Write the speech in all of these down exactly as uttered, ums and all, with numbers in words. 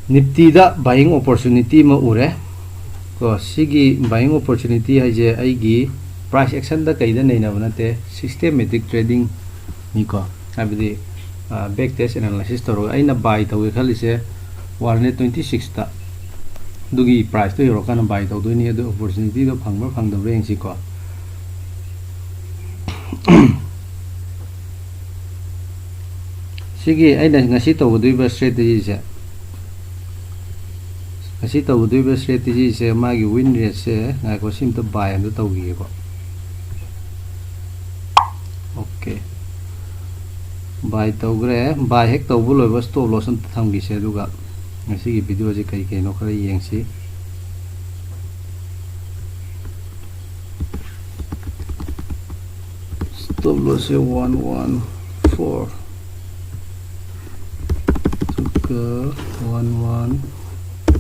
ꯅꯤꯐꯇꯤꯗ buying opportunity ꯑꯃ ꯎꯔꯦ꯫ ꯀꯣ, ꯁꯤꯒꯤ buying opportunity ꯍꯥꯏꯁꯦ ꯑꯩꯒꯤ price actionꯗ ꯀꯩꯗ ꯅꯩꯅꯕ ꯅꯠꯇꯦ, systematic tradingꯅꯤꯀꯣ꯫ ꯍꯥꯏꯕꯗꯤ back test analysis ꯇꯧꯔꯒ ꯑꯩꯅ buy ꯇꯧꯒꯦ ꯈꯜꯂꯤꯁꯦ one twenty sixꯇ, ꯑꯗꯨꯒꯤ priceꯇꯣ ꯌꯧꯔꯀꯥꯟꯗ buy ꯇꯧꯗꯣꯏꯅꯤ꯫ ꯑꯗꯨ opportunityꯗꯣ ꯐꯪꯕ꯭ꯔꯥ ꯐꯪꯗꯕ꯭ꯔꯥ ꯌꯦꯡꯁꯤꯀꯣ꯫ ꯁꯤꯒꯤ ꯑꯩꯅ ꯉꯁꯤ ꯇꯧꯒꯗꯣꯔꯤꯕ strategyꯁꯦ, ꯉꯁꯤ ꯇꯧꯒꯗꯣꯔꯤꯕ strategyꯁꯦ, ꯃꯥꯒꯤ win rateꯁꯦ, ꯉꯥꯏꯈꯣ, ꯁꯤ ꯑꯝꯇ buy ꯑꯝꯇ ꯇꯧꯈꯤꯒꯦꯀꯣ꯫ Okay, buy ꯇꯧꯈ꯭ꯔꯦ꯫ Buy ꯍꯦꯛ ꯇꯧꯕ ꯂꯣꯏꯕ stop loss ꯑꯝꯇ ꯊꯝꯈꯤꯁꯦ, ꯑꯗꯨꯒ ꯉꯁꯤꯒꯤ videoꯁꯦ ꯀꯩ ꯀꯩꯅꯣ ꯈꯔ ꯌꯦꯡꯁꯤ꯫ Stop lossꯁꯦ one one four, ꯑꯗꯨꯒ one one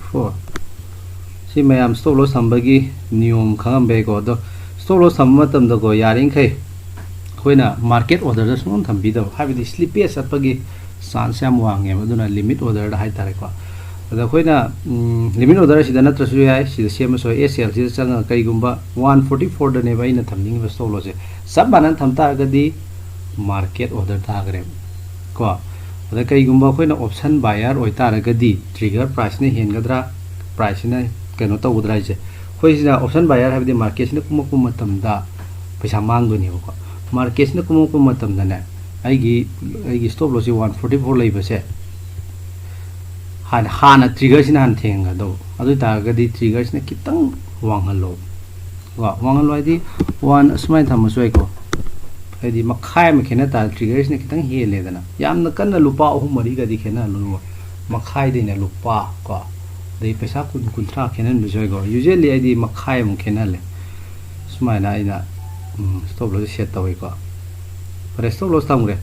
four꯫ ꯁꯤ ꯃꯌꯥꯝ stop loss ꯊꯝꯕꯒꯤ ꯅꯤꯌꯣꯝ ꯈꯪꯉꯝꯕ ꯌꯥꯏꯀꯣ꯫ ꯑꯗꯣ stop loss ꯊꯝꯕ ꯃꯇꯝꯗꯀꯣ, ꯌꯥꯔꯤꯈꯩ ꯑꯩꯈꯣꯏꯅ market orderꯗ ꯁꯨꯡꯊꯝ ꯊꯝꯕꯤꯗꯕ, ꯍꯥꯏꯕꯗꯤ slippage ꯆꯠꯄꯒꯤ chance ꯌꯥꯝ ꯋꯥꯡꯉꯦꯕ꯫ ꯑꯗꯨꯅ limit orderꯗ ꯍꯥꯏꯇꯥꯔꯦꯀꯣ꯫ ꯑꯗ ꯑꯩꯈꯣꯏꯅ limit order ꯑꯁꯤꯗ ꯅꯠꯇ꯭ꯔꯁꯨ ꯌꯥꯏ, ꯁꯤꯗ ꯁꯦꯝꯃꯁꯨ ꯌꯥꯏ, S L ꯁꯤꯗ ꯆꯪꯉꯒ ꯀꯩꯒꯨꯝꯕ one forty fourꯗꯅꯦꯕ ꯑꯩꯅ ꯊꯝꯅꯤꯡꯉꯤꯕ stop lossꯁꯦ, ꯆꯞ ꯃꯥꯟꯅꯅ ꯊꯝ ꯇꯥꯔꯒꯗꯤ market order ꯇꯥꯈ꯭ꯔꯦꯕ ꯀꯣ꯫ ꯑꯗ ꯀꯩꯒꯨꯝꯕ ꯑꯩꯈꯣꯏꯅ option buyer ꯑꯣꯏꯇꯥꯔꯒꯗꯤ trigger priceꯅ ꯍꯦꯟꯒꯗ꯭ꯔꯥ, priceꯁꯤꯅ ꯀꯩꯅꯣ ꯇꯧꯒꯗ꯭ꯔꯥ ꯍꯥꯏꯁꯦ, ꯑꯩꯈꯣꯏꯁꯤꯅ option buyer ꯍꯥꯏꯕꯗꯤ marketꯁꯤꯅ ꯀꯨꯝꯃꯛꯄ ꯃꯇꯝꯗ ꯄꯩꯁꯥ ꯃꯥꯡꯗꯣꯏꯅꯦꯕꯀꯣ꯫ Marketꯁꯤꯅ ꯀꯨꯝꯃꯛꯄ ꯃꯇꯝꯗꯅꯦ, ꯑꯩꯒꯤ ꯑꯩꯒꯤ stop lossꯁꯤ one forty four ꯂꯩꯕꯁꯦ ꯍꯥꯟꯅ ꯍꯥꯟꯅ triggerꯁꯤꯅ ꯍꯥꯟꯅ ꯊꯦꯡꯒꯗꯧꯕ꯫ ꯑꯗꯨ ꯑꯣꯏ ꯇꯥꯔꯒꯗꯤ triggerꯁꯤꯅ ꯈꯤꯇꯪ ꯋꯥꯡꯍꯜꯂꯣ ꯀꯣ꯫ ꯋꯥꯡꯍꯜꯂꯣ ꯍꯥꯏꯗꯤ one ꯑꯁꯨꯃꯥꯏꯅ ꯊꯝꯃꯁꯨ ꯌꯥꯏꯀꯣ꯫ ꯍꯥꯏꯗꯤ ꯃꯈꯥꯏ ꯑꯃ ꯈꯦꯠꯅ ꯇꯥꯔ triggerꯁꯤꯅ ꯈꯤꯇꯪ ꯍꯦꯜꯂꯦꯗꯅ꯫ ꯌꯥꯝꯅ ꯀꯟꯅ ꯂꯨꯄꯥ ꯑꯍꯨꯝ ꯃꯔꯤꯒꯗꯤ ꯈꯦꯠꯅꯍꯜꯂꯨꯅꯨ꯫ ꯃꯈꯥꯏꯗꯩꯅ ꯂꯨꯄꯥ ꯀꯣ, ꯑꯗꯩ ꯄꯩꯁꯥ ꯀꯨꯟ ꯀꯨꯟꯊ꯭ꯔꯥ ꯈꯦꯠꯅꯍꯟꯕꯁꯨ ꯌꯥꯏꯀꯣ꯫ Usually ꯑꯩꯗꯤ ꯃꯈꯥꯏꯃꯨꯛ ꯈꯦꯠꯅꯍꯜꯂꯦ꯫ ꯁꯨꯃꯥꯏꯅ ꯑꯩꯅ stop loss set ꯇꯧꯋꯤꯀꯣ꯫ ꯐꯔꯦ, stop loss ꯊꯝꯈ꯭ꯔꯦ꯫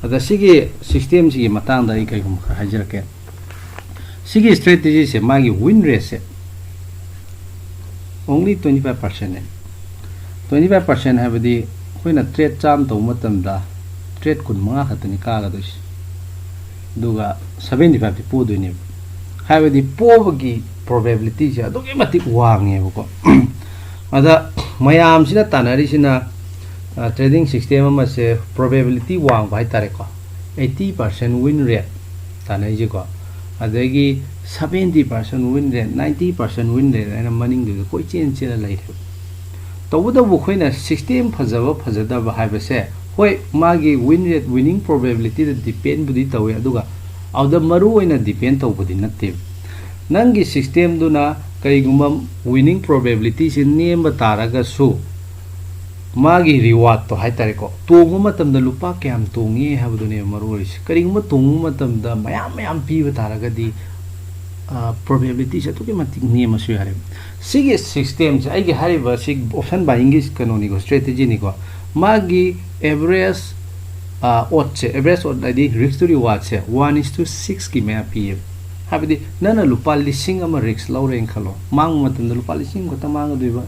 ꯑꯗ ꯁꯤꯒꯤ systemꯁꯤꯒꯤ ꯃꯇꯥꯡꯗ ꯑꯩ ꯀꯩꯒꯨꯝꯕ ꯈꯔ ꯍꯥꯏꯖꯔꯛꯀꯦ꯫ ꯁꯤꯒꯤ strategyꯁꯦ, ꯃꯥꯒꯤ win rateꯁꯦ only twenty five percentꯅꯦ꯫ Twenty five percent ꯍꯥꯏꯕꯗꯤ ꯑꯩꯈꯣꯏꯅ trade ꯆꯥꯝꯃ ꯇꯧꯕ ꯃꯇꯝꯗ trade ꯀꯨꯟꯃꯉꯥ ꯈꯛꯇꯅꯤ ꯀꯥꯒꯗꯣꯏꯁꯦ, ꯑꯗꯨꯒ seventy fiveꯇꯤ ꯄꯣꯗꯣꯏꯅꯦꯕ꯫ ꯍꯥꯏꯕꯗꯤ ꯄꯣꯕꯒꯤ ꯄ꯭ꯔꯣꯕꯦꯕꯤꯂꯤꯇꯤꯁꯦ ꯑꯗꯨꯛꯀꯤ ꯃꯇꯤꯛ ꯋꯥꯡꯉꯦꯕꯀꯣ꯫ ꯑꯗ ꯃꯌꯥꯝꯁꯤꯅ ꯇꯥꯟꯅꯔꯤꯁꯤꯅ, ꯇ꯭ꯔꯦꯗꯤꯡ ꯁꯤꯁꯇꯦꯝ ꯑꯃꯁꯦ ꯄ꯭ꯔꯣꯕꯦꯕꯤꯂꯤꯇꯤ ꯋꯥꯡꯕ ꯍꯥꯏꯇꯥꯔꯦꯀꯣ, ꯑꯩꯠꯇꯤ ꯄꯥꯔꯁꯦꯟ ꯋꯤꯟ ꯔꯦꯠ ꯇꯥꯟꯅꯩꯁꯦꯀꯣ, ꯑꯗꯒꯤ ꯁꯕꯦꯟꯇꯤ ꯄꯥꯔꯁꯦꯟ ꯋꯤꯟ ꯔꯦꯠ, ꯅꯥꯏꯟꯇꯤ ꯄꯥꯔꯁꯦꯟ ꯋꯤꯟ ꯔꯦꯠ ꯍꯥꯏꯅ ꯃꯅꯤꯡꯗꯨꯗ ꯀꯣꯏꯆꯦꯟ ꯆꯦꯜꯂ ꯂꯩꯔꯦ꯫ ꯇꯧꯕꯇꯕꯨ ꯑꯩꯈꯣꯏꯅ ꯁꯤꯁꯇꯦꯝ ꯐꯖꯕ ꯐꯖꯗꯕ ꯍꯥꯏꯕꯁꯦ, ꯍꯣꯏ, ꯃꯥꯒꯤ ꯋꯤꯟ ꯔꯦꯠ, ꯋꯤꯅꯤꯡ ꯄ꯭ꯔꯣꯕꯦꯕꯤꯂꯤꯇꯤꯗ ꯗꯤꯄꯦꯟꯕꯨꯗꯤ ꯇꯧꯋꯦ, ꯑꯗꯨꯒ ꯑꯗꯨꯗ ꯃꯔꯨ ꯑꯣꯏꯅ ꯗꯤꯄꯦꯟ ꯇꯧꯕꯗꯤ ꯅꯠꯇꯦ꯫ ꯅꯪꯒꯤ ꯁꯤꯁꯇꯦꯝꯗꯨꯅ ꯀꯔꯤꯒꯨꯝꯕ ꯋꯤꯅꯤꯡ ꯄ꯭ꯔꯣꯕꯦꯕꯤꯂꯤꯇꯤꯁꯤ ꯅꯦꯝꯕ ꯇꯥꯔꯒꯁꯨ, ꯃꯥꯒꯤ ꯔꯤꯋꯥꯔꯗꯇꯣ ꯍꯥꯏꯇꯥꯔꯦꯀꯣ, ꯇꯣꯡꯕ ꯃꯇꯝꯗ ꯂꯨꯄꯥ ꯀꯌꯥꯝ ꯇꯣꯡꯉꯤ ꯍꯥꯏꯕꯗꯨꯅꯦꯕ ꯃꯔꯨ ꯑꯣꯏꯔꯤꯁꯦ꯫ ꯀꯔꯤꯒꯨꯝꯕ ꯇꯣꯡꯕ ꯃꯇꯝꯗ ꯃꯌꯥꯝ ꯃꯌꯥꯝ ꯄꯤꯕ ꯇꯥꯔꯒꯗꯤ, ꯄ꯭ꯔꯣꯕꯦꯕꯤꯂꯤꯇꯤꯁꯦ ꯑꯗꯨꯛꯀꯤ ꯃꯇꯤꯛ ꯅꯦꯝꯃꯁꯨ ꯌꯥꯔꯦ꯫ ꯁꯤꯒꯤ ꯁꯤꯁꯇꯦꯝꯁꯦ, ꯑꯩꯒꯤ ꯍꯥꯏꯔꯤꯕ ꯁꯤ ꯑꯣꯞꯁꯟ ꯕꯥꯏꯌꯤꯡꯒꯤ ꯀꯩꯅꯣꯅꯤꯀꯣ, ꯁ꯭ꯇ꯭ꯔꯦꯇꯦꯖꯤꯅꯤꯀꯣ, ꯃꯥꯒꯤ ꯑꯦꯚꯔꯦꯖ ꯑꯣꯠꯁꯦ, ꯑꯦꯚꯔꯦꯖ ꯑꯣꯠ ꯍꯥꯏꯗꯤ ꯔꯤꯁꯛ ꯇꯨ ꯔꯤꯋꯥꯔꯗꯁꯦ ꯋꯥꯟ ꯏꯁ ꯇꯨ ꯁꯤꯛꯁꯀꯤ ꯃꯌꯥ ꯄꯤꯌꯦꯕ꯫ ꯍꯥꯏꯕꯗꯤ ꯅꯪꯅ ꯂꯨꯄꯥ ꯂꯤꯁꯤꯡ ꯑꯃ ꯔꯤꯁꯛ ꯂꯧꯔꯦꯅ ꯈꯜꯂꯣ, ꯃꯥꯡꯕ ꯃꯇꯝꯗ ꯂꯨꯄꯥ ꯂꯤꯁꯤꯡ ꯑꯃ ꯈꯛꯇ ꯃꯥꯡꯒꯗꯣꯏꯕ,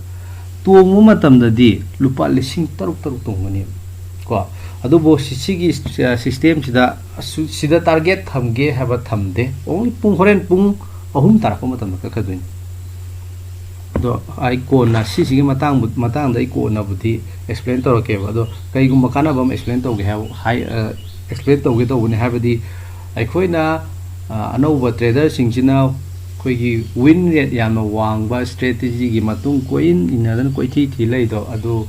ꯇꯣꯡꯕ ꯃꯇꯝꯗꯗꯤ ꯂꯨꯄꯥ ꯂꯤꯁꯤꯡ ꯇꯔꯨꯛ ꯇꯔꯨꯛ ꯇꯣꯡꯒꯅꯦꯕ ꯀꯣ꯫ ꯑꯗꯨꯕꯨ ꯁꯤ-, ꯁꯤꯒꯤ ꯁꯤꯁꯇꯦꯝꯁꯤꯗ ꯑꯁꯨ-, ꯁꯤꯗ ꯇꯥꯔꯒꯦꯠ ꯊꯝꯒꯦ ꯍꯥꯏꯕ ꯊꯝꯗꯦ, ꯑꯣꯡꯂꯤ ꯄꯨꯡ, ꯍꯣꯔꯦꯟ ꯄꯨꯡ ꯑꯍꯨꯝ ꯇꯥꯔꯛꯄ ꯃꯇꯝꯗ ꯀꯛꯀꯗꯣꯏꯅꯤ꯫ ꯑꯗꯣ ꯑꯩ ꯀꯣꯟꯅ ꯁꯤꯁꯤꯒꯤ ꯃꯇꯥꯡꯕꯨ-, ꯃꯇꯥꯡꯗ ꯑꯩ ꯀꯣꯟꯅꯕꯨꯗꯤ ꯑꯦꯛꯁꯄ꯭ꯂꯦꯟ ꯇꯧꯔꯛꯀꯦꯕ꯫ ꯑꯗꯣ ꯀꯩꯒꯨꯝꯕ ꯀꯥꯟꯅꯕ ꯑꯃ ꯑꯦꯛꯁꯄ꯭ꯂꯦꯟ ꯇꯧꯒꯦ ꯍꯥꯏꯕ, ꯍꯥꯏ-, ꯑ, ꯑꯦꯛꯁꯄ꯭ꯂꯦꯟ ꯇꯧꯒꯦ ꯇꯧꯕꯅꯤ꯫ ꯍꯥꯏꯕꯗꯤ ꯑꯩꯈꯣꯏꯅ, ꯑ, ꯑꯅꯧꯕ ꯇ꯭ꯔꯦꯗꯔꯁꯤꯡꯁꯤꯅ ꯑꯩꯈꯣꯏꯒꯤ ꯋꯤꯟ ꯔꯦꯠ ꯌꯥꯝꯅ ꯋꯥꯡꯕ ꯁ꯭ꯇ꯭ꯔꯦꯇꯦꯖꯤꯒꯤ ꯃꯇꯨꯡ ꯀꯣꯏꯏꯟ ꯏꯟꯅꯗꯅ ꯀꯣꯏꯊꯤ ꯊꯤ ꯂꯩꯗꯣ ꯑꯗꯨ,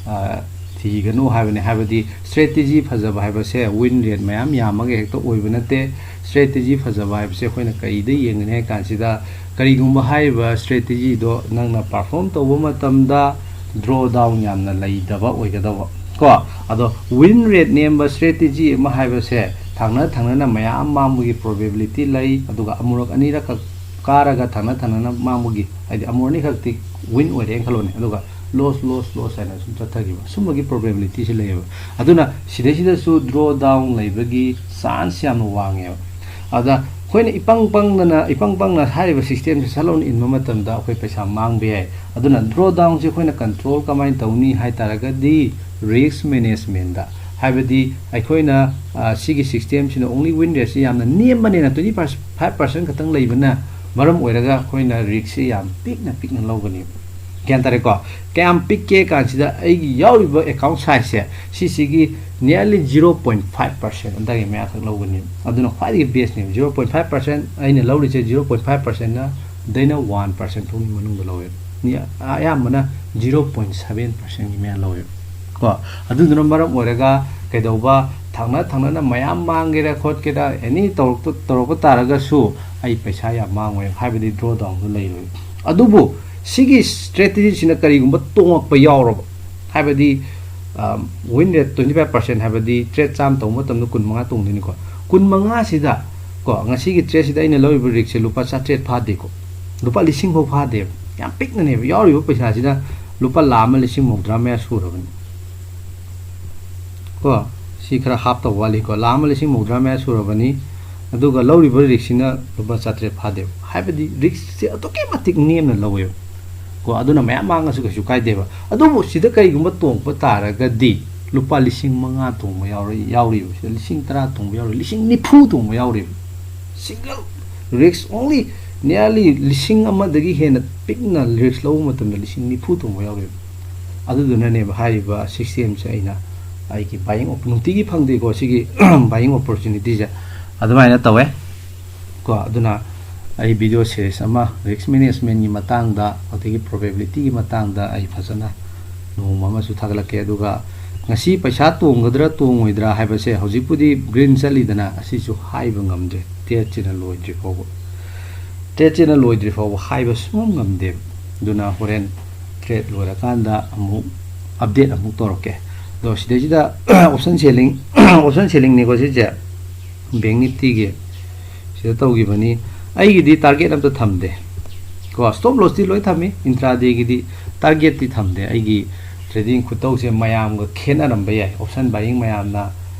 ꯑ, ꯊꯤꯒꯅꯨ ꯍꯥꯏꯕꯅꯤ꯫ ꯍꯥꯏꯕꯗꯤ ꯁ꯭ꯇ꯭ꯔꯦꯇꯦꯖꯤ ꯐꯖꯕ ꯍꯥꯏꯕꯁꯦ ꯋꯤꯟ ꯔꯦꯠ ꯃꯌꯥꯝ ꯌꯥꯝꯃꯒ ꯍꯦꯛꯇ ꯑꯣꯏꯕ ꯅꯠꯇꯦ꯫ ꯁ꯭ꯇ꯭ꯔꯦꯇꯦꯖꯤ ꯐꯖꯕ ꯍꯥꯏꯕꯁꯦ ꯑꯩꯈꯣꯏꯅ ꯀꯔꯤꯗ ꯌꯦꯡꯒꯅꯤ ꯍꯥꯏ ꯀꯥꯟꯁꯤꯗ, ꯀꯔꯤꯒꯨꯝꯕ ꯍꯥꯏꯔꯤꯕ ꯁ꯭ꯇ꯭ꯔꯦꯇꯦꯖꯤꯗꯣ ꯅꯪꯅ ꯄꯔꯐꯣꯔꯝ ꯇꯧꯕ ꯃꯇꯝꯗ ꯗ꯭ꯔꯣ ꯗꯥꯎꯟ ꯌꯥꯝꯅ ꯂꯩꯇꯕ ꯑꯣꯏꯒꯗꯧꯕ ꯀꯣ꯫ ꯑꯗꯣ ꯋꯤꯟ ꯔꯦꯠ ꯅꯦꯝꯕ ꯁ꯭ꯇ꯭ꯔꯦꯇꯦꯖꯤ ꯑꯃ ꯍꯥꯏꯕꯁꯦ ꯊꯪꯅ ꯊꯪꯅꯅ ꯃꯌꯥꯝ ꯃꯥꯡꯕꯒꯤ ꯄ꯭ꯔꯣꯕꯦꯕꯤꯂꯤꯇꯤ ꯂꯩ, ꯑꯗꯨꯒ ꯑꯃꯨꯔꯛ ꯑꯅꯤꯔꯛꯈꯛ ꯀꯥꯔꯒ ꯊꯪꯅ ꯊꯪꯅꯅ ꯃꯥꯡꯕꯒꯤ, ꯍꯥꯏꯗꯤ ꯑꯃꯨꯔꯛ ꯑꯅꯤꯈꯛꯇꯤ ꯋꯤꯟ ꯑꯣꯏꯔꯦꯅ ꯈꯜꯂꯣꯅꯦ, ꯑꯗꯨꯒ ꯂꯣꯁ, ꯂꯣꯁ, ꯂꯣꯁ ꯍꯥꯏꯅ ꯁꯨꯝ ꯆꯠꯊꯈꯤꯕ, ꯁꯨꯝꯕꯒꯤ ꯄ꯭ꯔꯣꯕꯦꯕꯤꯂꯤꯇꯤꯁꯤ ꯂꯩꯌꯦꯕ꯫ ꯑꯗꯨꯅ ꯁꯤꯗꯩꯁꯤꯗꯁꯨ ꯗ꯭ꯔꯣ ꯗꯥꯎꯟ ꯂꯩꯕꯒꯤ ꯆꯥꯟꯁ ꯌꯥꯝꯅ ꯋꯥꯡꯉꯦꯕ꯫ ꯑꯗ ꯑꯩꯈꯣꯏꯅ ꯏꯄꯪ ꯄꯪꯗꯅ, ꯏꯄꯪ ꯄꯪꯅ ꯍꯥꯏꯔꯤꯕ ꯁꯤꯁꯇꯦꯝꯁꯦ ꯁꯠ ꯂꯥꯎꯅ ꯏꯟꯕ ꯃꯇꯝꯗ ꯑꯩꯈꯣꯏ ꯄꯩꯁꯥ ꯃꯥꯡꯕ ꯌꯥꯏ꯫ ꯑꯗꯨꯅ ꯗ꯭ꯔꯣ ꯗꯥꯎꯟꯁꯦ ꯑꯩꯈꯣꯏꯅ ꯀꯟꯇ꯭ꯔꯣꯜ ꯀꯃꯥꯏꯅ ꯇꯧꯅꯤ ꯍꯥꯏ ꯇꯥꯔꯒꯗꯤ, ꯔꯤꯁꯛ ꯃꯦꯅꯦꯖꯃꯦꯟꯗ, ꯍꯥꯏꯕꯗꯤ ꯑꯩꯈꯣꯏꯅ ꯁꯤꯒꯤ ꯁꯤꯁꯇꯦꯝꯁꯤꯅ only win rateꯁꯤ ꯌꯥꯝꯅ ꯅꯦꯝꯕꯅꯤꯅ, twenty five percent ꯈꯛꯇꯪ ꯂꯩꯕꯅ ꯃꯔꯝ ꯑꯣꯏꯔꯒ ꯑꯩꯈꯣꯏꯅ riskꯁꯤ ꯌꯥꯝ ꯄꯤꯛꯅ ꯄꯤꯛꯅ ꯂꯧꯒꯅꯤ꯫ ꯒ꯭ꯌꯥꯟ ꯇꯥꯔꯦꯀꯣ? ꯀꯌꯥꯝ ꯄꯤꯛꯀꯦ ꯀꯥꯟꯁꯤꯗ ꯑꯩꯒꯤ ꯌꯥꯎꯔꯤꯕ account sizeꯁꯦ ꯁꯤꯁꯤꯒꯤ nearly zero point five percent ꯑꯗꯨꯒꯤ ꯃꯌꯥꯈꯛ ꯂꯧꯒꯅꯤ꯫ ꯑꯗꯨꯅ ꯈ꯭ꯋꯥꯏꯗꯒꯤ bestꯅꯦꯕ꯫ Zero point five percent ꯑꯩꯅ ꯂꯧꯔꯤꯁꯦ, zero point five percentꯅ ꯗꯩꯅ one percent ꯐꯥꯎꯒꯤ ꯃꯅꯨꯡꯗ ꯂꯧꯋꯦ꯫ ꯑꯌꯥꯝꯕꯅ zero point seven percentꯒꯤ ꯃꯌꯥ ꯂꯧꯋꯦꯕ꯫ ꯀꯣ, ꯑꯗꯨꯗꯨꯅ ꯃꯔꯝ ꯑꯣꯏꯔꯒ ꯀꯩꯗꯧꯕ, ꯊꯪꯅ ꯊꯪꯅꯅ ꯃꯌꯥꯝ ꯃꯥꯡꯒꯦꯔꯥ ꯈꯣꯠꯀꯦꯔꯥ, any ꯇꯧꯔꯛꯄ ꯇꯥꯔꯒꯁꯨ ꯑꯩ ꯄꯩꯁꯥ ꯌꯥꯝ ꯃꯥꯡꯉꯣꯏ, ꯍꯥꯏꯕꯗꯤ drawdownꯗꯣ ꯂꯩꯔꯣꯏ꯫ ꯑꯗꯨꯕꯨ ꯁꯤꯒꯤ strategyꯁꯤꯅ ꯀꯔꯤꯒꯨꯝꯕ ꯇꯣꯡꯉꯛꯄ ꯌꯥꯎꯔꯕ, ꯍꯥꯏꯕꯗꯤ win rate twenty five percent ꯍꯥꯏꯕꯗꯤ trade ꯆꯥꯝꯃ ꯇꯧꯕ ꯃꯇꯝꯗ ꯀꯨꯟ ꯃꯉꯥ ꯇꯣꯡꯗꯣꯏꯅꯤꯀꯣ꯫ ꯀꯨꯟ ꯃꯉꯥꯁꯤꯗ, ꯀꯣ, ꯉꯁꯤꯒꯤ tradeꯁꯤꯗ ꯑꯩꯅ ꯂꯧꯔꯤꯕ riskꯁꯦ ꯂꯨꯄꯥ ꯆꯥꯇ꯭ꯔꯦꯠ ꯐꯥꯗꯦꯀꯣ, ꯂꯨꯄꯥ ꯂꯤꯁꯤꯡ ꯐꯥꯎ ꯐꯥꯗꯦꯕ꯫ ꯌꯥꯝ ꯄꯤꯛꯅꯅꯦꯕ ꯌꯥꯎꯔꯤꯕ ꯄꯩꯁꯥꯁꯤꯗ꯫ ꯂꯨꯄꯥ ꯂꯥꯈ ꯑꯃ ꯂꯤꯁꯤꯡ ꯃꯧꯗ꯭ꯔꯥ ꯃꯌꯥ ꯁꯨꯔꯕꯅꯤ꯫ ꯀꯣ, ꯁꯤ ꯈꯔ ꯍꯥꯞꯇꯧ ꯋꯥꯠꯂꯤꯀꯣ꯫ ꯂꯥꯈ ꯑꯃ ꯂꯤꯁꯤꯡ ꯃꯧꯗ꯭ꯔꯥ ꯃꯌꯥ ꯁꯨꯔꯕꯅꯤ꯫ ꯑꯗꯨꯒ ꯂꯧꯔꯤꯕ riskꯁꯤꯅ ꯂꯨꯄꯥ ꯆꯥꯇ꯭ꯔꯦꯠ ꯐꯥꯗꯦꯕ, ꯍꯥꯏꯕꯗꯤ riskꯁꯦ ꯑꯗꯨꯛꯀꯤ ꯃꯇꯤꯛ ꯅꯦꯝꯅ ꯂꯧꯋꯦꯕ꯫ ꯀꯣ, ꯑꯗꯨꯅ ꯃꯌꯥꯝ ꯃꯥꯡꯉꯁꯨ ꯀꯩꯁꯨ ꯀꯥꯏꯗꯦꯕ꯫ ꯑꯗꯨꯕꯨ ꯁꯤꯗ ꯀꯩꯒꯨꯝꯕ ꯇꯣꯡꯕ ꯇꯥꯔꯒꯗꯤ ꯂꯨꯄꯥ ꯂꯤꯁꯤꯡ ꯃꯉꯥ ꯇꯣꯡꯕ ꯌꯥꯎꯔꯤ, ꯌꯥꯎꯔꯤꯕ, ꯁꯤꯗ ꯂꯤꯁꯤꯡ ꯇꯔꯥ ꯇꯣꯡꯕ ꯌꯥꯎꯔꯤ, ꯂꯤꯁꯤꯡ ꯅꯤꯐꯨ ꯇꯣꯡꯕ ꯌꯥꯎꯔꯤꯕ꯫ Single risk only nearly ꯂꯤꯁꯤꯡ ꯑꯃꯗꯒꯤ ꯍꯦꯟꯅ ꯄꯤꯛꯅ risk ꯂꯧꯕ ꯃꯇꯝꯗ ꯂꯤꯁꯤꯡ ꯅꯤꯐꯨ ꯇꯣꯡꯕ ꯌꯥꯎꯔꯤꯕ꯫ ꯑꯗꯨꯗꯨꯅꯅꯦꯕ ꯍꯥꯏꯔꯤꯕ systemꯁꯦ ꯑꯩꯅ ꯑꯩꯒꯤ buying op-, ꯅꯨꯡꯇꯤꯒꯤ ꯐꯪꯗꯦꯀꯣ ꯁꯤꯒꯤ buying opportunityꯁꯦ, ꯑꯗꯨꯃꯥꯏꯅ ꯇꯧꯋꯦ꯫ ꯀꯣ, ꯑꯗꯨꯅ ꯑꯩ video series ꯑꯃ risk managementꯀꯤ ꯃꯇꯥꯡꯗ, ꯑꯗꯒꯤ probabilityꯒꯤ ꯃꯇꯥꯡꯗ ꯑꯩ ꯐꯖꯅ ꯅꯣꯡꯃ ꯑꯃꯁꯨ ꯊꯥꯒꯠꯂꯛꯀꯦ꯫ ꯑꯗꯨꯒ ꯉꯁꯤ ꯄꯩꯁꯥ ꯇꯣꯡꯒꯗ꯭ꯔꯥ ꯇꯣꯡꯉꯣꯏꯗ꯭ꯔꯥ ꯍꯥꯏꯕꯁꯦ ꯍꯧꯖꯤꯛꯄꯨꯗꯤ green ꯆꯠꯂꯤꯗꯅ, ꯑꯁꯤꯁꯨ ꯍꯥꯏꯕ ꯉꯝꯗ꯭ꯔꯦ, tradeꯁꯤꯅ ꯂꯣꯏꯗ꯭ꯔꯤ ꯐꯥꯎꯕ꯫ Tradeꯁꯤꯅ ꯂꯣꯏꯗ꯭ꯔꯤ ꯐꯥꯎꯕ ꯍꯥꯏꯕ ꯁꯨꯡꯉꯝ ꯉꯝꯗꯦꯕ꯫ ꯑꯗꯨꯅ ꯍꯣꯔꯦꯟ trade ꯂꯣꯏꯔꯀꯥꯟꯗ ꯑꯃꯨꯛ update ꯑꯃꯨꯛ ꯇꯧꯔꯛꯀꯦ꯫ ꯑꯗꯣ ꯁꯤꯗꯩꯁꯤꯗ option selling, option sellingꯅꯤꯀꯣ ꯁꯤꯁꯦ, Bank Niftyꯒꯤ ꯁꯤꯗ ꯇꯧꯈꯤꯕꯅꯤ꯫ ꯑꯩꯒꯤꯗꯤ target ꯑꯝꯇ ꯊꯝꯗꯦ ꯀꯣ, stop lossꯇꯤ ꯂꯣꯏ ꯊꯝꯃꯤ, intradayꯒꯤꯗꯤ targetꯇꯤ ꯊꯝꯗꯦ꯫ ꯑꯩꯒꯤ trading ꯈꯨꯇꯧꯁꯦ ꯃꯌꯥꯝꯒ ꯈꯦꯠꯅꯔꯝꯕ ꯌꯥꯏ, option buying ꯃꯌꯥꯝꯅ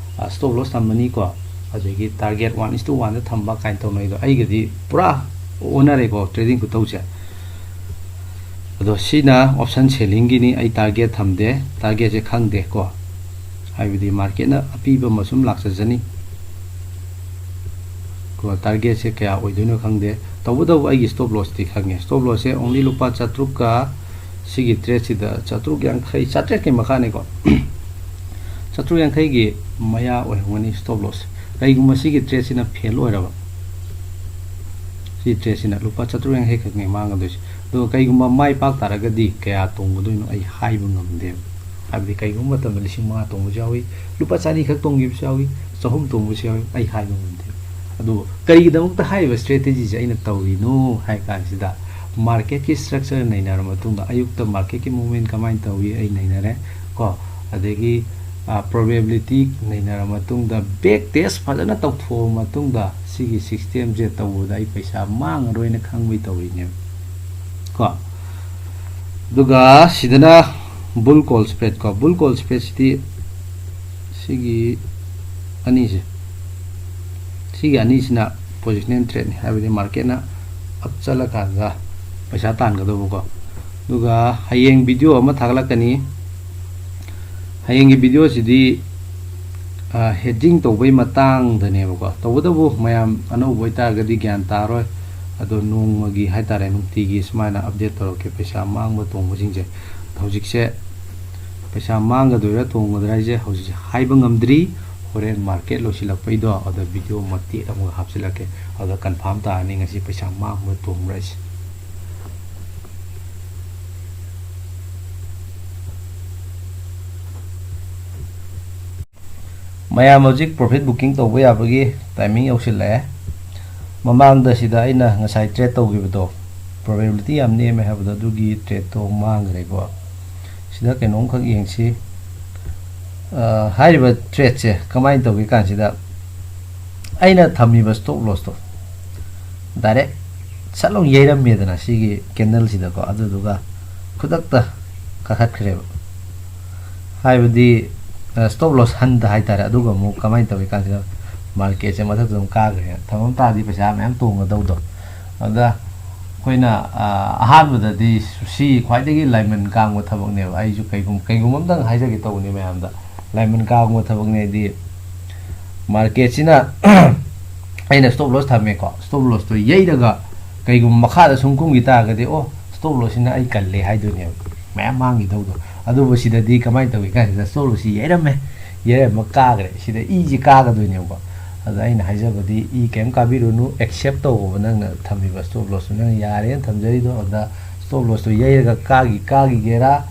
stop loss ꯊꯝꯃꯅꯤꯀꯣ, ꯑꯗꯒꯤ target one is to oneꯗ ꯊꯝꯕ ꯀꯥꯏꯅ ꯇꯧꯅꯩꯗꯣ, ꯑꯩꯒꯗꯤ ꯄꯨꯔꯥ ꯑꯣꯟꯅꯔꯦꯀꯣ trading ꯈꯨꯇꯧꯁꯦ꯫ ꯑꯗꯣ ꯁꯤꯅ option sellingꯒꯤꯅꯤ, ꯑꯩ target ꯊꯝꯗꯦ, targetꯁꯦ ꯈꯪꯗꯦ ꯀꯣ꯫ ꯍꯥꯏꯕꯗꯤ ꯃꯥꯔꯀꯦꯠꯅ ꯑꯄꯤꯕ ꯑꯃ ꯁꯨꯝ ꯂꯥꯛꯆꯖꯅꯤ꯫ ꯀꯣ, ꯇꯥꯔꯒꯦꯠꯁꯦ ꯀꯌꯥ ꯑꯣꯏꯗꯣꯏꯅꯣ ꯈꯪꯗꯦ꯫ ꯇꯧꯕꯇꯕꯨ ꯑꯩꯒꯤ ꯁ꯭ꯇꯣꯞ ꯂꯣꯁꯇꯤ ꯈꯪꯉꯦ꯫ ꯁ꯭ꯇꯣꯞ ꯂꯣꯁꯁꯦ ꯑꯣꯡꯂꯤ ꯂꯨꯄꯥ ꯆꯥꯇ꯭ꯔꯨꯛꯀ, ꯁꯤꯒꯤ ꯇ꯭ꯔꯦꯠꯁꯤꯗ ꯆꯥꯇ꯭ꯔꯨꯛ ꯌꯥꯡꯈꯩ, ꯆꯥꯇ꯭ꯔꯦꯠꯀꯤ ꯃꯈꯥꯅꯤꯀꯣ꯫ ꯆꯥꯇ꯭ꯔꯨꯛ ꯌꯥꯡꯈꯩꯒꯤ ꯃꯌꯥ ꯑꯣꯏꯔꯝꯒꯅꯤ ꯁ꯭ꯇꯣꯞ ꯂꯣꯁꯁꯦ꯫ ꯀꯩꯒꯨꯝꯕ ꯁꯤꯒꯤ ꯇ꯭ꯔꯦꯠꯁꯤꯅ ꯐꯦꯜ ꯑꯣꯏꯔꯕ, ꯁꯤ ꯇ꯭ꯔꯦꯠꯁꯤꯅ ꯂꯨꯄꯥ ꯆꯥꯇ꯭ꯔꯨꯛ ꯌꯥꯡꯈꯩ ꯈꯛꯅꯦ ꯃꯥꯡꯒꯗꯣꯏꯁꯦ꯫ ꯑꯗꯨꯒ ꯀꯩꯒꯨꯝꯕ ꯃꯥꯏ ꯄꯥꯛ ꯇꯥꯔꯒꯗꯤ ꯀꯌꯥ ꯇꯣꯡꯒꯗꯣꯏꯅꯣ ꯑꯩ ꯍꯥꯏꯕ ꯉꯝꯗꯦꯕ꯫ ꯍꯥꯏꯕꯗꯤ ꯀꯩꯒꯨꯝꯕ ꯃꯇꯝꯗ ꯂꯤꯁꯤꯡ ꯃꯉꯥ ꯇꯣꯡꯕꯁꯨ ꯌꯥꯎꯏ, ꯂꯨꯄꯥ ꯆꯅꯤ ꯈꯛ ꯇꯣꯡꯈꯤꯕꯁꯨ ꯌꯥꯎꯏ, ꯆꯍꯨꯝ ꯇꯣꯡꯕꯁꯨ ꯌꯥꯎꯏ, ꯑꯩ ꯍꯥꯏꯕ ꯉꯝꯗꯦ꯫ ꯑꯗꯨꯕꯨ ꯀꯔꯤꯒꯤꯗꯃꯛꯇ ꯍꯥꯏꯔꯤꯕ ꯁ꯭ꯇ꯭ꯔꯦꯇꯦꯖꯤꯁꯦ ꯑꯩꯅ ꯇꯧꯔꯤꯅꯣ ꯍꯥꯏ ꯀꯥꯟꯁꯤꯗ, ꯃꯥꯔꯀꯦꯠꯀꯤ ꯁ꯭ꯇ꯭ꯔꯛꯆꯔ ꯅꯩꯅꯔ ꯃꯇꯨꯡꯗ, ꯑꯌꯨꯛꯇ ꯃꯥꯔꯀꯦꯠꯀꯤ ꯃꯨꯞꯃꯦꯟ ꯀꯃꯥꯏꯅ ꯇꯧꯏ ꯑꯩ ꯅꯩꯅꯔꯦ ꯀꯣ, ꯑꯗꯒꯤ ꯄ꯭ꯔꯣꯕꯦꯕꯤꯂꯤꯇꯤ ꯅꯩꯅꯔ ꯃꯇꯨꯡꯗ, ꯕꯦꯛ ꯇꯦꯁ ꯐꯖꯅ ꯇꯧꯊꯣꯛꯑ ꯃꯇꯨꯡꯗ, ꯁꯤꯒꯤ ꯁꯤꯁꯇꯦꯝꯁꯦ ꯇꯧꯕꯗ ꯑꯩ ꯄꯩꯁꯥ ꯃꯥꯡꯉꯔꯣꯏꯅ ꯈꯪꯕꯩ ꯇꯧꯔꯤꯅꯦꯕ ꯀꯣ꯫ ꯑꯗꯨꯒ ꯁꯤꯗꯅ ꯕꯨꯜ ꯀꯣꯜ ꯁ꯭ꯄ꯭ꯔꯦꯗ ꯀꯣ, ꯕꯨꯜ ꯀꯣꯜ ꯁ꯭ꯄ꯭ꯔꯦꯗꯁꯤꯗꯤ ꯁꯤꯒꯤ ꯑꯅꯤꯁꯦ, ꯁꯤꯒꯤ ꯑꯅꯤꯁꯤꯅ ꯄꯣꯖꯤꯁꯅꯦꯜ ꯇ꯭ꯔꯦꯗꯅꯤ, ꯍꯥꯏꯕꯗꯤ ꯃꯥꯔꯀꯦꯠꯅ ꯑꯞ ꯆꯠꯂꯀꯥꯟꯗ ꯄꯩꯁꯥ ꯇꯥꯟꯒꯗꯧꯕꯀꯣ꯫ ꯑꯗꯨꯒ ꯍꯌꯦꯡ ꯚꯤꯗꯤꯑꯣ ꯑꯃ ꯊꯥꯒꯠꯂꯛꯀꯅꯤ꯫ ꯍꯌꯦꯡꯒꯤ ꯚꯤꯗꯤꯑꯣꯁꯤꯗꯤ ꯍꯦꯗꯤꯡ ꯇꯧꯕꯩ ꯃꯇꯥꯡꯗꯅꯦꯕꯀꯣ꯫ ꯇꯧꯕꯇꯕꯨ ꯃꯌꯥꯝ ꯑꯅꯧꯕ ꯑꯣꯏꯇꯥꯔꯒꯗꯤ ꯒ꯭ꯌꯥꯟ ꯇꯥꯔꯣꯏ꯫ ꯑꯗꯣ ꯅꯣꯡꯃꯒꯤ ꯍꯥꯏꯇꯥꯔꯦ, ꯅꯨꯡꯇꯤꯒꯤ ꯁꯨꯃꯥꯏꯅ ꯑꯞꯗꯦꯠ ꯇꯧꯔꯛꯀꯦ ꯄꯩꯁꯥ ꯃꯥꯡꯕ ꯇꯣꯡꯕꯁꯤꯡꯁꯦ꯫ ꯍꯧꯖꯤꯛꯁꯦ ꯄꯩꯁꯥ ꯃꯥꯡꯒꯗꯣꯏꯔꯥ ꯇꯣꯡꯒꯗ꯭ꯔꯥ ꯍꯥꯏꯁꯦ ꯍꯧꯖꯤꯛꯁꯦ ꯍꯥꯏꯕ ꯉꯝꯗ꯭ꯔꯤ꯫ ꯍꯣꯔꯦꯟ ꯃꯥꯔꯀꯦꯠ ꯂꯣꯏꯁꯤꯜꯂꯛꯄꯩꯗꯣ ꯑꯗ ꯚꯤꯗꯤꯑꯣ ꯃꯇꯦꯛ ꯑꯃꯒ ꯍꯥꯞꯆꯤꯜꯂꯛꯀꯦ, ꯑꯗꯨꯗ ꯀꯟꯐꯥꯔꯝ ꯇꯥꯔꯅꯤ ꯉꯁꯤ ꯄꯩꯁꯥ ꯃꯥꯡꯕ꯭ꯔꯥ ꯇꯣꯡꯕ꯭ꯔꯥ ꯍꯥꯏꯁꯦ꯫ ꯃꯌꯥꯝ ꯍꯧꯖꯤꯛ ꯄ꯭ꯔꯣꯐꯤꯠ ꯕꯨꯀꯤꯡ ꯇꯧꯕ ꯌꯥꯕꯒꯤ ꯇꯥꯏꯃꯤꯡ ꯌꯧꯁꯤꯜꯂꯛꯑꯦ꯫ ꯃꯃꯥꯡꯗ ꯁꯤꯗ ꯑꯩꯅ ꯉꯁꯥꯏ ꯇ꯭ꯔꯦꯠ ꯇꯧꯈꯤꯕꯗꯣ, ꯄ꯭ꯔꯣꯕꯦꯕꯤꯂꯤꯇꯤ ꯌꯥꯝ ꯅꯦꯝꯃꯦ ꯍꯥꯏꯕꯗꯣ, ꯑꯗꯨꯒꯤ ꯇ꯭ꯔꯦꯠꯇꯣ ꯃꯥꯡꯈ꯭ꯔꯦꯀꯣ꯫ ꯁꯤꯗ ꯀꯩꯅꯣꯝꯈꯛ ꯌꯦꯡꯁꯤ꯫ ꯑ, ꯍꯥꯏꯔꯤꯕ ꯇ꯭ꯔꯦꯠꯁꯦ ꯀꯃꯥꯏꯅ ꯇꯧꯒꯦ ꯀꯥꯟꯁꯤꯗ, ꯑꯩꯅ ꯊꯝꯃꯤꯕ ꯁ꯭ꯇꯣꯞ ꯂꯣꯁꯇꯣ ꯗꯥꯏꯔꯦꯛ ꯁꯠ ꯂꯥꯎ ꯌꯩꯔꯝꯃꯦꯗꯅ ꯁꯤꯒꯤ ꯀꯦꯟꯗꯜꯁꯤꯗꯀꯣ, ꯑꯗꯨꯗꯨꯒ ꯈꯨꯗꯛꯇ ꯀꯥꯈꯠꯈ꯭ꯔꯦꯕ꯫ ꯍꯥꯏꯕꯗꯤ, ꯑ, ꯁ꯭ꯇꯣꯞ ꯂꯣꯁ ꯍꯟꯗ ꯍꯥꯏꯇꯥꯔꯦ꯫ ꯑꯗꯨꯒ ꯑꯃꯨꯛ ꯀꯃꯥꯏꯅ ꯇꯧꯒꯦ ꯀꯥꯟꯁꯤꯗ, ꯃꯥꯔꯀꯦꯠꯁꯦ ꯃꯊꯛꯇ ꯑꯗꯨꯝ ꯀꯥꯈ꯭ꯔꯦ꯫ ꯊꯝꯃꯝ ꯇꯥꯔꯗꯤ ꯄꯩꯁꯥ ꯃꯌꯥꯝ ꯇꯣꯡꯒꯗꯧꯗꯣ꯫ ꯑꯗ ꯑꯩꯈꯣꯏꯅ, ꯑ, ꯑꯍꯥꯟꯕꯗꯗꯤ ꯁꯤ ꯈ꯭ꯋꯥꯏꯗꯒꯤ ꯂꯥꯏꯃꯟ ꯀꯥꯡꯕ ꯊꯕꯛꯅꯦꯕ꯫ ꯑꯩꯁꯨ ꯀꯩꯒꯨꯝ-, ꯀꯩꯒꯨꯝꯕ ꯑꯝꯇꯪ ꯍꯥꯏꯖꯒꯦ ꯇꯧꯕꯅꯤ ꯃꯌꯥꯝꯗ꯫ ꯂꯥꯏꯃꯟ ꯀꯥꯕ ꯊꯕꯛꯅꯤ꯫ ꯍꯥꯏꯗꯤ ꯃꯥꯔꯀꯦꯠꯁꯤꯅ ꯑꯩꯅ ꯁ꯭ꯇꯣꯞ ꯂꯣꯁ ꯊꯝꯃꯦꯀꯣ, ꯁ꯭ꯇꯣꯞ ꯂꯣꯁꯇꯣ ꯌꯩꯔꯒ ꯀꯩꯒꯨꯝꯕ ꯃꯈꯥꯗ ꯁꯨꯝ ꯀꯨꯝꯈꯤ ꯇꯥꯔꯒꯗꯤ, ꯑꯣ, ꯁ꯭ꯇꯣꯞ ꯂꯣꯁꯁꯤꯅ ꯑꯩ ꯀꯜꯂꯦ ꯍꯥꯏꯗꯣꯏꯅꯦꯕ, ꯃꯌꯥꯝ ꯃꯥꯡꯈꯤꯗꯧꯗꯣ꯫ ꯑꯗꯨꯕꯨ ꯁꯤꯗꯗꯤ ꯀꯃꯥꯏꯅ ꯇꯧꯏ ꯀꯥꯟꯁꯤꯗ ꯁ꯭ꯇꯣꯞ ꯂꯣꯁꯁꯤ ꯌꯩꯔꯝꯃꯦ, ꯌꯩꯔꯝꯃ ꯀꯥꯈ꯭ꯔꯦ, ꯁꯤꯗ ꯏꯁꯤ ꯀꯥꯒꯗꯣꯏꯅꯦꯕꯀꯣ꯫ ꯑꯗ ꯑꯩꯅ ꯍꯥꯏꯖꯕꯗꯤ ꯏ ꯀꯩꯝ ꯀꯥꯕꯤꯔꯨꯅꯨ, ꯑꯦꯛꯁꯦꯞ ꯇꯧꯕ ꯅꯪꯅ ꯊꯝꯃꯤꯕ ꯁ꯭ꯇꯣꯞ ꯂꯣꯁꯇꯣ, ꯅꯪ ꯌꯥꯔꯦꯅ ꯊꯝꯖꯔꯤꯗꯣ꯫ ꯑꯗ ꯁ꯭ꯇꯣꯞ ꯂꯣꯁꯇꯣ ꯌꯩꯔꯒ ꯀꯥꯈꯤ ꯀꯥꯈꯤꯒꯦꯔꯥ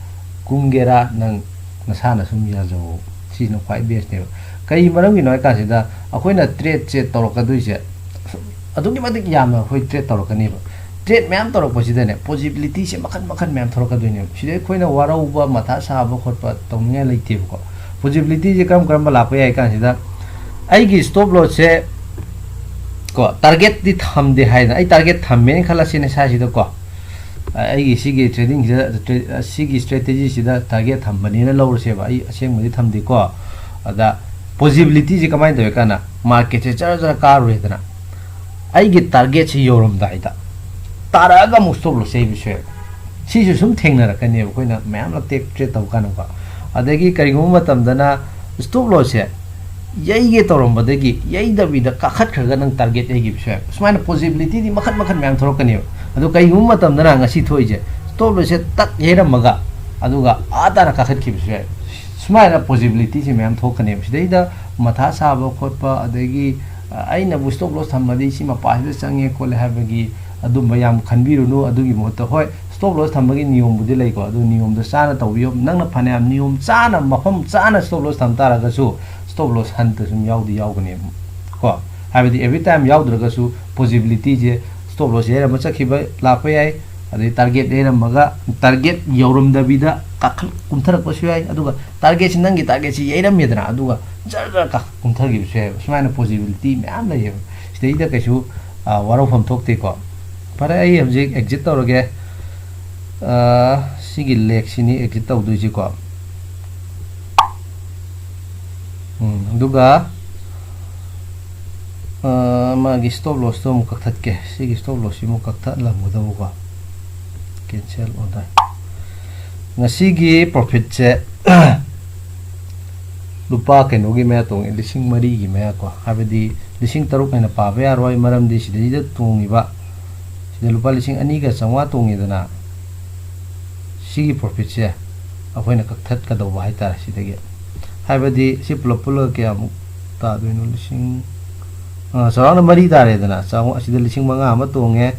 ꯀꯨꯝꯒꯦꯔꯥ ꯅꯪ ꯅꯁꯥꯅ ꯁꯨꯝ ꯌꯥꯖꯧ꯫ ꯁꯤꯅ ꯈ꯭ꯋꯥꯏ ꯕꯦꯁꯅꯦꯕ꯫ ꯀꯩ ꯃꯔꯝꯒꯤꯅꯣ ꯍꯥꯏ ꯀꯥꯟꯁꯤꯗ ꯑꯩꯈꯣꯏꯅ ꯇ꯭ꯔꯦꯠꯁꯦ ꯇꯧꯔꯛꯀꯗꯣꯏꯁꯦ ꯑꯗꯨꯛꯀꯤ ꯃꯇꯤꯛ ꯌꯥꯝꯅ ꯑꯩꯈꯣꯏ ꯇ꯭ꯔꯦꯠ ꯇꯧꯔꯛꯀꯅꯦꯕ꯫ ꯇ꯭ꯔꯦꯠ ꯃꯌꯥꯝ ꯇꯧꯔꯛꯄꯁꯤꯗꯅꯦ, ꯄꯣꯖꯤꯕꯤꯂꯤꯇꯤꯁꯦ ꯃꯈꯟ ꯃꯈꯟ ꯃꯌꯥꯝ ꯊꯣꯛꯂꯛꯀꯗꯣꯏꯅꯦꯕ꯫ ꯁꯤꯗ ꯑꯩꯈꯣꯏꯅ ꯋꯥꯔꯧꯕ, ꯃꯊꯥ ꯁꯥꯕ ꯈꯣꯠꯄ ꯇꯧꯅꯤꯡꯉꯥꯏ ꯂꯩꯇꯦꯕꯀꯣ꯫ ꯄꯣꯖꯤꯕꯤꯂꯤꯇꯤꯁꯦ ꯀꯔꯝ ꯀꯔꯝꯕ ꯂꯥꯛꯄ ꯌꯥꯏ ꯀꯥꯟꯁꯤꯗ, ꯑꯩꯒꯤ ꯁ꯭ꯇꯣꯞ ꯂꯣꯁꯁꯦ ꯀꯣ, ꯇꯥꯔꯒꯦꯠꯇꯤ ꯊꯝꯗꯦ ꯍꯥꯏꯗꯅ, ꯑꯩ ꯇꯥꯔꯒꯦꯠ ꯊꯝꯃꯦꯅ ꯈꯜꯂꯁꯤꯅꯦ ꯁ꯭ꯋꯥꯏꯁꯤꯗꯀꯣ꯫ ꯑꯩꯒꯤ ꯁꯤꯒꯤ ꯇ꯭ꯔꯦꯗꯤꯡꯁꯤꯗ, ꯇ꯭ꯔꯦ-, ꯁꯤꯒꯤ ꯁ꯭ꯇ꯭ꯔꯦꯇꯦꯖꯤꯁꯤꯗ ꯇꯥꯔꯒꯦꯠ ꯊꯝꯕꯅꯦꯅ ꯂꯧꯔꯁꯦꯕ, ꯑꯩ ꯑꯁꯦꯡꯕꯗꯤ ꯊꯝꯗꯦꯀꯣ꯫ ꯑꯗ ꯄꯣꯖꯤꯕꯤꯂꯤꯇꯤꯁꯦ ꯀꯃꯥꯏꯅ ꯇꯧꯏ ꯀꯥꯟꯗ, ꯃꯥꯔꯀꯦꯠꯁꯦ ꯖꯔ ꯖꯔ ꯀꯥꯔꯨꯔꯦꯗꯅ, ꯑꯩꯒꯤ ꯇꯥꯔꯒꯦꯠꯁꯦ ꯌꯧꯔꯝꯗꯥꯏꯗ ꯇꯥꯔꯛꯑꯒ ꯑꯃꯨꯛ ꯁ꯭ꯇꯣꯞ ꯂꯣꯁ ꯌꯩꯕꯁꯨ ꯌꯥꯏꯕ꯫ ꯁꯤꯁꯨ ꯁꯨꯝ ꯊꯦꯡꯅꯔꯛꯀꯅꯦꯕ ꯑꯩꯈꯣꯏꯅ ꯃꯌꯥꯝ ꯑꯃ ꯇꯦꯛ ꯇ꯭ꯔꯦꯠ ꯇꯧꯕ ꯀꯥꯟꯗꯀꯣ꯫ ꯑꯗꯒꯤ ꯀꯔꯤꯒꯨꯝꯕ ꯃꯇꯝꯗꯅ ꯁ꯭ꯇꯣꯞ ꯂꯣꯁꯁꯦ ꯌꯩꯒꯦ ꯇꯧꯔꯝꯕꯗꯒꯤ ꯌꯩꯗꯕꯤꯗ ꯀꯥꯈꯠꯈ꯭ꯔꯒ ꯅꯪ ꯇꯥꯔꯒꯦꯠ ꯌꯩꯈꯤꯕꯁꯨ ꯌꯥꯏ꯫ ꯁꯨꯃꯥꯏꯅ ꯄꯣꯖꯤꯕꯤꯂꯤꯇꯤꯗꯤ ꯃꯈꯟ ꯃꯈꯟ ꯃꯌꯥꯝ ꯊꯣꯛꯂꯛꯀꯅꯦꯕ꯫ ꯑꯗꯣ ꯀꯩꯒꯨꯝꯕ ꯃꯇꯝꯗꯅ ꯉꯁꯤ ꯊꯣꯛꯏꯁꯦ, ꯁ꯭ꯇꯣꯞ ꯂꯣꯁꯁꯦ ꯇꯛ ꯌꯩꯔꯝꯃꯒ ꯑꯗꯨꯒ ꯑꯥ ꯇꯥꯅ ꯀꯥꯈꯠꯈꯤꯕꯁꯨ ꯌꯥꯏ꯫ ꯁꯨꯃꯥꯏꯅ ꯄꯣꯖꯤꯕꯤꯂꯤꯇꯤꯁꯦ ꯃꯌꯥꯝ ꯊꯣꯛꯀꯅꯦꯕ꯫ ꯁꯤꯗꯩꯗ ꯃꯊꯥ ꯁꯥꯕ ꯈꯣꯠꯄ, ꯑꯗꯒꯤ, ꯑ, ꯑꯩꯅꯕꯨ ꯁ꯭ꯇꯣꯞ ꯂꯣꯁ ꯊꯝꯃꯗꯤ ꯁꯤ ꯃꯄꯥꯁꯤꯗ ꯆꯪꯉꯦ ꯈꯣꯠꯂꯦ ꯍꯥꯏꯕꯒꯤ ꯑꯗꯨꯝꯕ ꯌꯥꯝ ꯈꯟꯕꯤꯔꯨꯅꯨ꯫ ꯑꯗꯨꯒꯤ ꯃꯍꯨꯠꯇ, ꯍꯣꯏ, ꯁ꯭ꯇꯣꯞ ꯂꯣꯁ ꯊꯝꯕꯒꯤ ꯅꯤꯌꯣꯝꯕꯨꯗꯤ ꯂꯩꯀꯣ, ꯑꯗꯨ ꯅꯤꯌꯣꯝꯗꯣ ꯆꯥꯅ ꯇꯧꯕꯤꯌꯣ꯫ ꯅꯪꯅ ꯐꯅꯌꯥꯝ ꯅꯤꯌꯣꯝ ꯆꯥꯅ, ꯃꯐꯝ ꯆꯥꯅ ꯁ꯭ꯇꯣꯞ ꯂꯣꯁ ꯊꯝ ꯇꯥꯔꯒꯁꯨ, ꯁ꯭ꯇꯣꯞ ꯂꯣꯁ ꯍꯟꯇ ꯁꯨꯝ ꯌꯥꯎꯗꯤ ꯌꯥꯎꯒꯅꯦꯕ ꯀꯣ꯫ ꯍꯥꯏꯕꯗꯤ ꯑꯦꯕ꯭ꯔꯤ ꯇꯥꯏꯝ ꯌꯥꯎꯗ꯭ꯔꯒꯁꯨ, ꯄꯣꯖꯤꯕꯤꯂꯤꯇꯤꯁꯦ ꯁ꯭ꯇꯣꯞ ꯂꯣꯁ ꯌꯩꯔꯝꯕ ꯆꯠꯈꯤꯕ ꯂꯥꯛꯄ ꯌꯥꯏ, ꯑꯗꯩ ꯇꯥꯔꯒꯦꯠ ꯌꯩꯔꯝꯃꯒ ꯇꯥꯔꯒꯦꯠ ꯌꯧꯔꯝꯗꯕꯤꯗ ꯀꯥꯈꯠ ꯀꯨꯝꯊꯔꯛꯄꯁꯨ ꯌꯥꯏ꯫ ꯑꯗꯨꯒ ꯇꯥꯔꯒꯦꯠꯁꯤ, ꯅꯪꯒꯤ ꯇꯥꯔꯒꯦꯠꯁꯤ ꯌꯩꯔꯝꯃꯦꯗꯅ, ꯑꯗꯨꯒ ꯖꯔ ꯖꯔ ꯀꯥꯈꯠ ꯀꯨꯝꯊꯈꯤꯕꯁꯨ ꯌꯥꯏꯑꯕ꯫ ꯁꯨꯃꯥꯏꯅ ꯄꯣꯖꯤꯕꯤꯂꯤꯇꯤ ꯃꯌꯥꯝ ꯂꯩꯌꯦꯕ꯫ ꯁꯤꯗꯩꯗ ꯀꯩꯁꯨ, ꯑ, ꯋꯥꯔꯧꯐꯝ ꯊꯣꯛꯇꯦꯀꯣ꯫ ꯐꯔꯦ, ꯑꯩ ꯍꯧꯖꯤꯛ ꯑꯦꯛꯖꯤꯠ ꯇꯧꯔꯒꯦ꯫ ꯑ, ꯁꯤꯒꯤ ꯂꯦꯛꯁꯤꯅꯤ ꯑꯦꯛꯖꯤꯠ ꯇꯧꯗꯣꯏꯁꯤꯀꯣ꯫ ꯎꯝ, ꯑꯗꯨꯒ, ꯑ, ꯃꯥꯒꯤ ꯁ꯭ꯇꯣꯞ ꯂꯣꯁꯇꯣ ꯑꯃꯨꯛ ꯀꯛꯊꯠꯀꯦ꯫ ꯁꯤꯒꯤ ꯁ꯭ꯇꯣꯞ ꯂꯣꯁꯁꯤ ꯑꯃꯨꯛ ꯀꯛꯊꯠꯂꯝꯒꯗꯧꯕꯀꯣ꯫ Cancel order. ꯉꯁꯤꯒꯤ ꯄ꯭ꯔꯣꯐꯤꯠꯁꯦ ꯂꯨꯄꯥ ꯀꯩꯅꯣꯒꯤ ꯃꯌꯥ ꯇꯣꯡꯉꯦ, ꯂꯤꯁꯤꯡ ꯃꯔꯤꯒꯤ ꯃꯌꯥ ꯀꯣ, ꯍꯥꯏꯕꯗꯤ ꯂꯤꯁꯤꯡ ꯇꯔꯨꯛ ꯍꯥꯏꯅ ꯄꯥꯕ ꯌꯥꯔꯣꯏ, ꯃꯔꯝꯗꯤ ꯁꯤꯗꯩꯗ ꯇꯣꯡꯉꯤꯕ, ꯁꯤꯗ ꯂꯨꯄꯥ ꯂꯤꯁꯤꯡ ꯑꯅꯤꯒ ꯆꯥꯝꯃꯉꯥ ꯇꯣꯡꯉꯤꯗꯅ, ꯁꯤꯒꯤ ꯄ꯭ꯔꯣꯐꯤꯠꯁꯦ ꯑꯩꯈꯣꯏꯅ ꯀꯛꯊꯠꯀꯗꯧꯕ ꯍꯥꯏꯇꯥꯔꯦ ꯁꯤꯗꯒꯤ꯫ ꯍꯥꯏꯕꯗꯤ ꯁꯤ ꯄꯨꯂꯞ ꯄꯨꯜꯂꯒ ꯀꯌꯥꯃꯨꯛ ꯇꯥꯗꯣꯏꯅꯣ? ꯂꯤꯁꯤꯡ, ꯑ, ꯆꯥꯎꯔꯥꯛꯅ ꯃꯔꯤ ꯇꯥꯔꯦꯗꯅ, ꯆꯥꯝꯃꯉꯥ, ꯑꯁꯤꯗ ꯂꯤꯁꯤꯡ ꯃꯉꯥ ꯑꯃ ꯇꯣꯡꯉꯦ,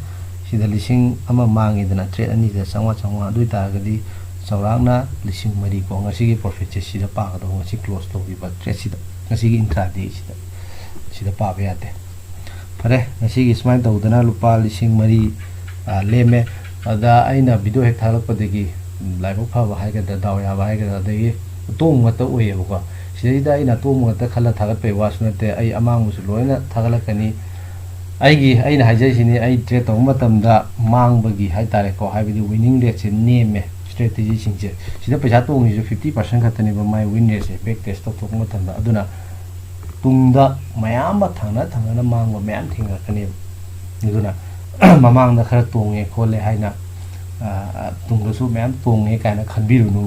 ꯁꯤꯗ ꯂꯤꯁꯤꯡ ꯑꯃ ꯃꯥꯡꯉꯦꯗꯅ, ꯇꯔꯦꯠ ꯑꯅꯤꯗ ꯆꯥꯝꯃꯉꯥ, ꯆꯥꯝꯃꯉꯥ, ꯑꯗꯨ ꯑꯣꯏꯇꯥꯔꯒꯗꯤ ꯆꯥꯎꯔꯥꯛꯅ ꯂꯤꯁꯤꯡ ꯃꯔꯤ ꯀꯣ꯫ ꯉꯁꯤꯒꯤ ꯄ꯭ꯔꯣꯐꯤꯠꯁꯦ ꯁꯤꯗ ꯄꯥꯒꯗꯧꯕ, ꯉꯁꯤ ꯀ꯭ꯂꯣꯁ ꯇꯧꯈꯤꯕ ꯇ꯭ꯔꯦꯠꯁꯤꯗ, ꯉꯁꯤꯒꯤ ꯏꯟꯇ꯭ꯔꯥꯗꯦꯁꯤꯗ, ꯁꯤꯗ ꯄꯥꯕ ꯌꯥꯗꯦ꯫ ꯐꯔꯦ, ꯉꯁꯤꯒꯤ ꯁꯨꯃꯥꯏꯅ ꯇꯧꯗꯅ ꯂꯨꯄꯥ ꯂꯤꯁꯤꯡ ꯃꯔꯤ, ꯑ, ꯂꯦꯝꯃꯦ꯫ ꯑꯗ ꯑꯩꯅ ꯚꯤꯗꯤꯑꯣ ꯍꯦꯛ ꯊꯥꯒꯠꯂꯛꯄꯗꯒꯤ, ꯎꯝ, ꯂꯥꯏꯕꯛ ꯐꯕ ꯍꯥꯏꯒꯗ꯭ꯔꯥ, ꯗꯥꯎ ꯌꯥꯕ ꯍꯥꯏꯒꯗ꯭ꯔꯥ, ꯑꯗꯒꯤ ꯑꯇꯣꯡꯕ ꯉꯥꯛꯇ ꯑꯣꯏꯌꯦꯕꯀꯣ꯫ ꯁꯤꯗꯩꯗ ꯑꯩꯅ ꯑꯇꯣꯡꯕ ꯉꯥꯛꯇ ꯈꯜꯂ ꯊꯥꯒꯠꯄꯒꯤ ꯋꯥꯁꯨ ꯅꯠꯇꯦ, ꯑꯩ ꯑꯃꯥꯡꯕꯁꯨ ꯂꯣꯏꯅ ꯊꯥꯒꯠꯂꯛꯀꯅꯤ꯫ ꯑꯩꯒꯤ, ꯑꯩꯅ ꯍꯥꯏꯖꯔꯤꯁꯤꯅꯤ, ꯑꯩ ꯇ꯭ꯔꯦꯠ ꯇꯧꯕ ꯃꯇꯝꯗ ꯃꯥꯡꯕꯒꯤ ꯍꯥꯏꯇꯥꯔꯦꯀꯣ, ꯍꯥꯏꯕꯗꯤ ꯋꯤꯅꯤꯡ ꯔꯦꯠꯁꯦ ꯅꯦꯝꯃꯦ ꯁ꯭ꯇ꯭ꯔꯦꯇꯦꯖꯤꯁꯤꯡꯁꯦ꯫ ꯁꯤꯗ ꯄꯩꯁꯥ ꯇꯣꯡꯉꯤꯁꯤꯁꯨ ꯐꯤꯐꯇꯤ ꯄꯥꯔꯁꯦꯟ ꯈꯛꯇꯅꯦꯕ ꯃꯥꯏ ꯋꯤꯟ ꯔꯦꯠꯁꯦ, ꯕꯦꯛ ꯇꯦꯁ ꯇꯧꯊꯣꯛꯄ ꯃꯇꯝꯗ꯫ ꯑꯗꯨꯅ ꯇꯨꯡꯗ ꯃꯌꯥꯝ ꯑꯃ ꯊꯪꯅ ꯊꯪꯅꯅ ꯃꯥꯡꯕ ꯃꯌꯥꯝ ꯊꯦꯡꯅꯔꯛꯀꯅꯦꯕ꯫ ꯑꯗꯨꯅ ꯃꯃꯥꯡꯗ ꯈꯔ ꯇꯣꯡꯉꯦ ꯈꯣꯠꯂꯦ ꯍꯥꯏꯅ, ꯑ, ꯇꯨꯡꯗꯁꯨ ꯃꯌꯥꯝ ꯇꯣꯡꯉꯦ ꯀꯥꯏꯅ ꯈꯟꯕꯤꯔꯨꯅꯨ꯫